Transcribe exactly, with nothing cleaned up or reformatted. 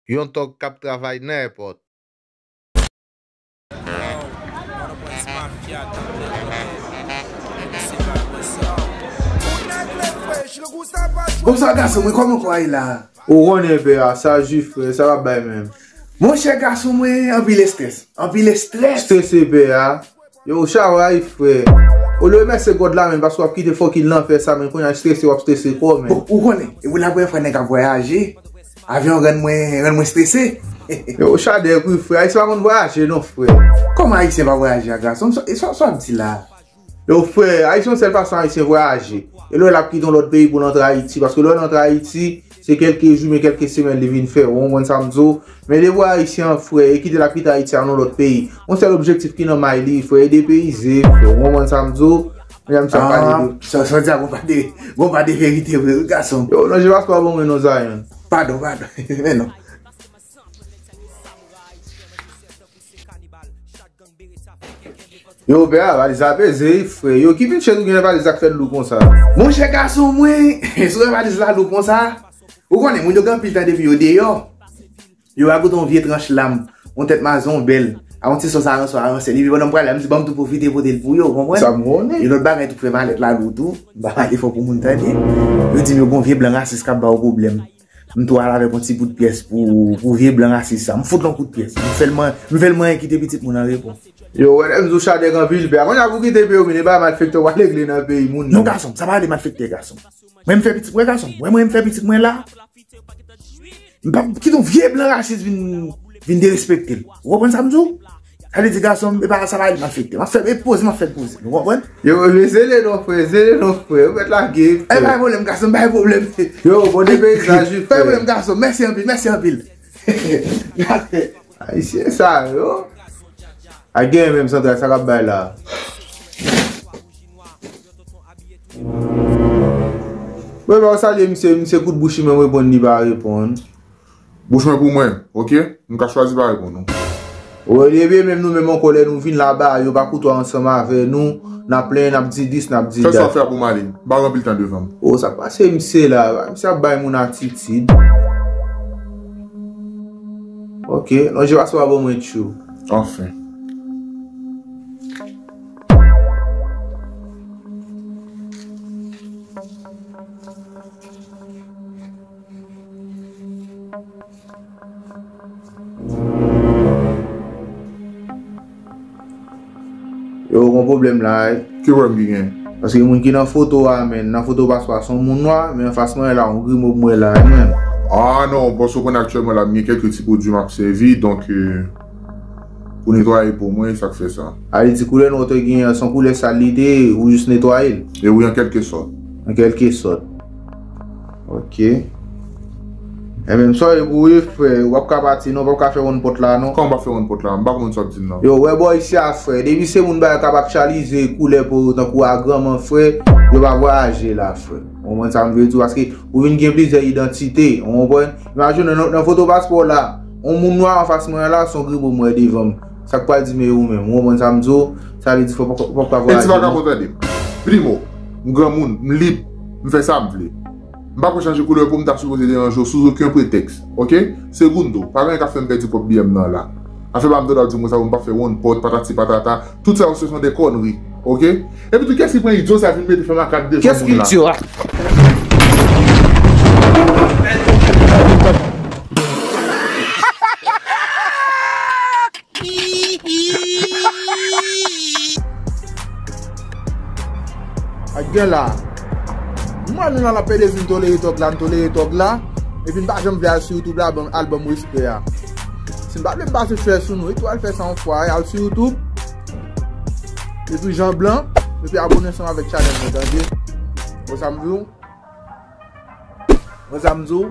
Yon tòg k ap travay nan èpòt. Bonswa gason mwen, kòman kò a ye la? Ou konnen pè a, sa jwi frè, sa p ap bay menm. Monchè gason mwen, anpil estrès, anpil estrès. Strese pè a. Yo, Chaway, frè. Ou dwe remèsye God la, menm, paske w ap kite fucking lanfè sa, menm, kounye a strese, w ap strese kò w, menm. Bon, ou konnen, e pou la premyè fwa nèg ap vwayaje, avyon rann mwen, rann mwen strese. Yo, Chadèk, wi, frè. Ayisyen pa konn vwayaje, non, frè. Kòman Ayisyen pa vwayaje a gason? Sa, sa, sa w ap di la? Yo, frè, Ayisyen, yon sèl fason Ayisyen vwayaje. E lè l ap kite yon lòt peyi pou l antre Ayiti, paske lè l antre Ayiti, se kèlke jou, men kèlke semèn li vin fè. Ou konprann sa m di w? Men depi w wè Ayisyen an frè, e kite l ap kite Ayiti al nan lòt peyi. Yon sèl objektif ki nan may li, frè, e depeyize, frè. Ou konprann sa m di w? Medam sa pale de. Sa, sa di a, gon pa de, gon pa de verite vre, wi, gason. Yo, non, je paspò bon mwen non, Zayon. Padon, padon. Men non. Yo, pè a, valiz la peze, wi, frè. Yo, ki vin chèz ou gen nan valiz la k fè l lou konsa? Monchè gason mwen, si w wè valiz la lou konsa, ou konnen, moun yo gen anpil tan depi yo deyò. Yo va goute yon vye tranch lam, yon tèt mazon bèl, a yon ti sòs aransò aransè. Epi pandan m prale a, m di, "Ban m tou pwofite pote l pou yo," ou konprann? Sa m konnen. E lòt bagay tou k fè malèt la lou tou, m pa pale fò pou moun tande. Yo di m yo gon vye blan rasis k ap ba yo pwoblèm. M tou al avèk yon ti bout pyès pou, pou vye blan rasis sa. M fout l yon kout pyès. M fè l man-, m fè l manyen kite pitit moun an repo. Yo, wè, lè m di w Chadèk anpil, pè a. Kounye a pou kite peyi w, men e pa malfektè w al regle nan peyi moun, non. Non, gason, sa pa de malfektè, gason. Mwen, m fè pitit mwen, gason. Mwen, mwen, m fè pitit mwen la. M p ap kite yon vye blan rasis vin, vin derespekte l. Ou konprann sa m di w? Sa vle di gason, e pa sa pa li m ap fete. M ap fè, e poze, m ap fè l poze. Ou konprann? Yo, men zele non, frè, zele non, frè. Ou mèt lage, frè. E pa pwoblèm, gason, pa pwoblèm. Yo, bon depeyizaj, wi, frè. Pa pwoblèm, gason. Mèsi anpil, mèsi anpil. Ayisyen sa yo. A gen menm santral, sa k ap bay la. Mwen pa salye misye, misye kout bouch li, men mwen reponn, li pa reponn. Bouch mwen pou mwen, oke? M ka chwazi pa reponn ou. Wi, ebyen menm nou menm ankò lè nou vin laba, yo pa koutwa ansanm avè nou, n ap plenyen, n ap di dis, n ap di dat. Fè sa w fè a pou m ale. M pa gen anpil tan devan m. O, sa k pase misye la? Misye ap bay moun atitid. Oke, non, je paspò a ban mwen tchou. Anfen. Yo, gon pwoblèm la, wi. Ki pwoblèm ki gen? Paske moun ki nan foto a, men, nan foto paspò a, se yon moun nwa, men anfas mwen la, yon grimo m wè la, wi, men. Ah non, paske w konn aktyèlman la, m gen kèlke ti pwodui m ap sèvi, donk, euh, pou netwaye po mwen, sa k fè sa. A, li di koulè nwa w te genyen an, se yon koulè sal li te ye, ou jis netwaye l? E wi, an kèlke sòt. An kèlke sòt. Ok. Enben, m sòri pou ou, wi, frè. W ap ka pati, non, w p ap ka fè wonn pòt la, non. Kòman w p ap fè wonn pòt la? M pa konprann sa w ap di m nan. Yo, wè bò isi a, frè. Depi se moun bagay k ap aktyalize koulè po yo tankou agranman, frè, yo pa vwayaje la, frè. Ou konprann sa m vle di w? Paske ou vin gen plizyè idantite, ou konprann? Imajine w nan, nan foto paspò w la, yon moun nwa anfas mwen an la, se yon grimo m wè devan m. Sa k pral di men ou menm, ou konprann sa m di w? Sa vle di fò w p ap ka vwayaje, non. E ti vagabon, tande. Primo, m granmoun, m lib, m fè sa m vle. M pa kwè chanje koulè po m ta sipoze deranje w sou okenn pretèks, oke? Segundo, pa gen anyen k ap fè m pèdi pwòp biyè m nan la. Afè pa m tande w ap di m konsa pou m pa fè wonn pòt, patati patata, tout sa yo se sont des conneries, oke? Epi tou, kiyès ki pran idyo sa vin mete fè makak devan moun la? Kiyès ki idyo a? Ak gen la. M wè nou nan la pede vin tolere tòg la, n tolere tòg la. Epi n pa janm vle al sou YouTube la, ban m, al ban m respè a. Si n pa vle m pase fè sou nou, epi w al fè sa yon fwa, al sou YouTube. Epi Jan Blan, epi abone ansanm avèk chanèl mwen, tande. Wè sa m di w? Wè sa m di w?